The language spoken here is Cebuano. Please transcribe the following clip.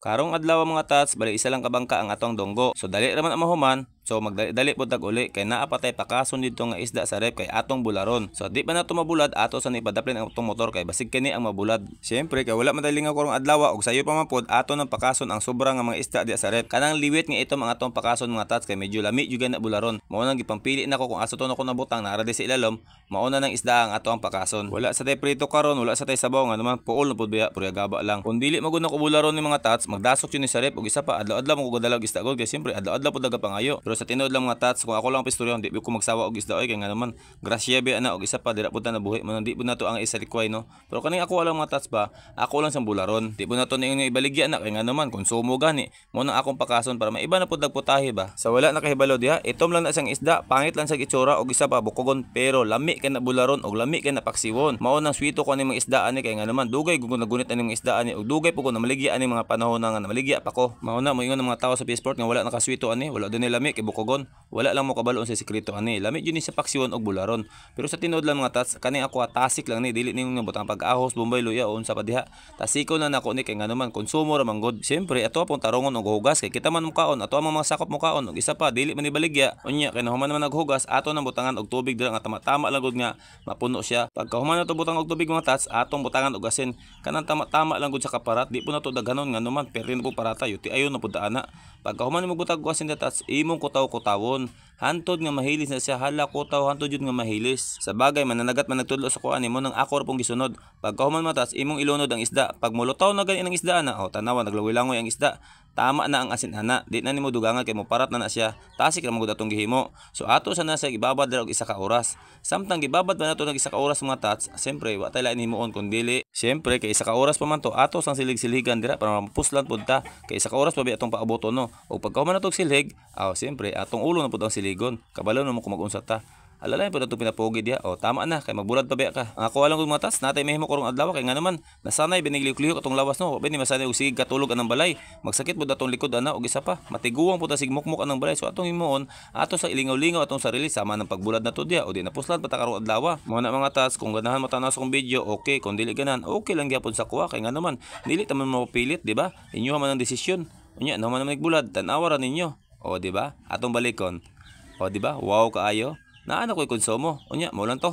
Karong adlaw, mga tats, bali isa lang ka bangka ang atong donggo. So dali ra man ang mahuman, so magdali-dali pud tag uli kay naa pa tay pakason didto nga isda sa rep kay atong bularon. So di pa nato mabulad, ato sa ipadaplin ang atong motor kay basig kini ang mabulad. Siyempre kay wala man tay lingaw karong adlaw ug sayo pa man pod, ato nang pakason ang sobra nga mga isda diya sa rep. Kanang liwit nga itom ang atong pakason, mga tats, kay medyo lami jud na bularon. Mao nang gipampili nako kung asa to nako nabutang naa ra sa ilalom, mao na nang isda ang ato ang pakason. Wala sa tay prito karon, wala sa tay sabaw nga naman puol na pud biya, purya gaba lang. Kung dili magud nako bularon ni, mga tats, magdasok yun ni sa rep ug isa pa, adlaw-adlaw mo ko gadala og isda gud kay siyempre adlaw-adlaw pud nagapangayo. Pero sa tinuod lang, mga tats, kung ako lang ang pistorya, di ko magsawa og isda oy, kay nga naman grasya biya na og isa pa dira pud ta nabuhi mo di pud nato ang isa likway, no. Pero kaning ako lang, mga tats ba, ako lang sang bularon. Di pud nato ni ibaligya na kay nga naman konsumo gani. Mo nang akong pakason para maiba na pud putahe ba. Sa wala nakahibalo diha, itom lang na siyang isda, pangit lang sa itsura og isa pa bukogon, pero lami kay na bularon og lami kay na paksiwon. Mao nang swito ko ani mga isda ani kay nga naman dugay gud nagunit ani mga isda ani og dugay pud ko namaligya ani mga panahon na nga namaligya pa ko. Mao na moingon ang mga tao sa Pisport nga wala nakaswito ani, wala din lami kay bukogon. Wala lang mo kabalo sa sekreto ani. Lami jud ni sa paksiwon og bularon. Pero sa tinuod lang, mga tats, kani ako tasik lang ni, dili ni nga butang pag-ahos, bombay, luya o unsa pa diha. Tasiko na nako ni kay nga naman konsumo ra man gud. Siyempre ato pong tarongon og hugas kay kita man mukaon, ato ang mga sakop mukaon og isa pa dili man ibaligya. Unya kay nahuman naman naghugas, ato nang butangan og tubig dira nga tama-tama lang gud nga mapuno siya. Pagka human na to butang og tubig, mga tats, atong butangan og asin. Kanang tama-tama lang gud sa kaparat, di po nato daghanon nga naman perti na po parata yuti ayon na pud ana. Pagka human mo butag og asin, tats, imong kutaw-kutawon. Hantod nga mahilis na siya, hala, kutaw hantod jud nga mahilis. Sa bagay mananagat man nagtudlo sa kuan mo nang ako ra pong gisunod. Pagka human, matas, imong ilunod ang isda. Pag mulutaw na gani ang isda na, oh, tanawa naglawoy-langoy ang isda. Tama na ang asin ana. Di na nimo dugangan kay moparat na na siya. Tasik ra man gud atong gihimo. So ato sa nasa ibabad ra og 1 ka oras. Samtang gibabad pa nato nag 1 ka oras, mga tats, siyempre wa tay lain himuon kun dili. Siyempre kay 1 ka oras pa man to, ato sang silig-siligan dira para mapuslan pud ta. Kay 1 ka oras pa bi atong paaboto, no. Og pagka human natog silhig, aw, siyempre atong ulo na pud ang siligon. Kabalo na mo kung mag-unsa ta. Alalay po na pinapogi diha. O tama na kay magbulad pa biya ka. Ang ako lang kung matas natay mahimo karong adlaw kay nga naman nasanay binigliok-lihok atong lawas, no. Wa ni masanay og sige katulog anang balay. Magsakit pud atong likod ana og isa pa matiguang pud ta sig mukmok anang balay. So atong himuon, ato sa ilingaw-lingaw atong sarili sama ng pagbulad na to diha o di napuslan pa ta karong adlaw. Mo na, mga tats, kung ganahan mo tanaw sa akong video, okay, kung dili ganahan, okay lang gyapon sa kuha kay nga naman dili ta man mapilit, di ba? Inyo man ang desisyon. Unya naman naman nagbulad, tan-awa ra ninyo. O di ba? Atong balikon. O di ba? Wow kaayo. Naano ko'y konsumo. Unya, mo lang to.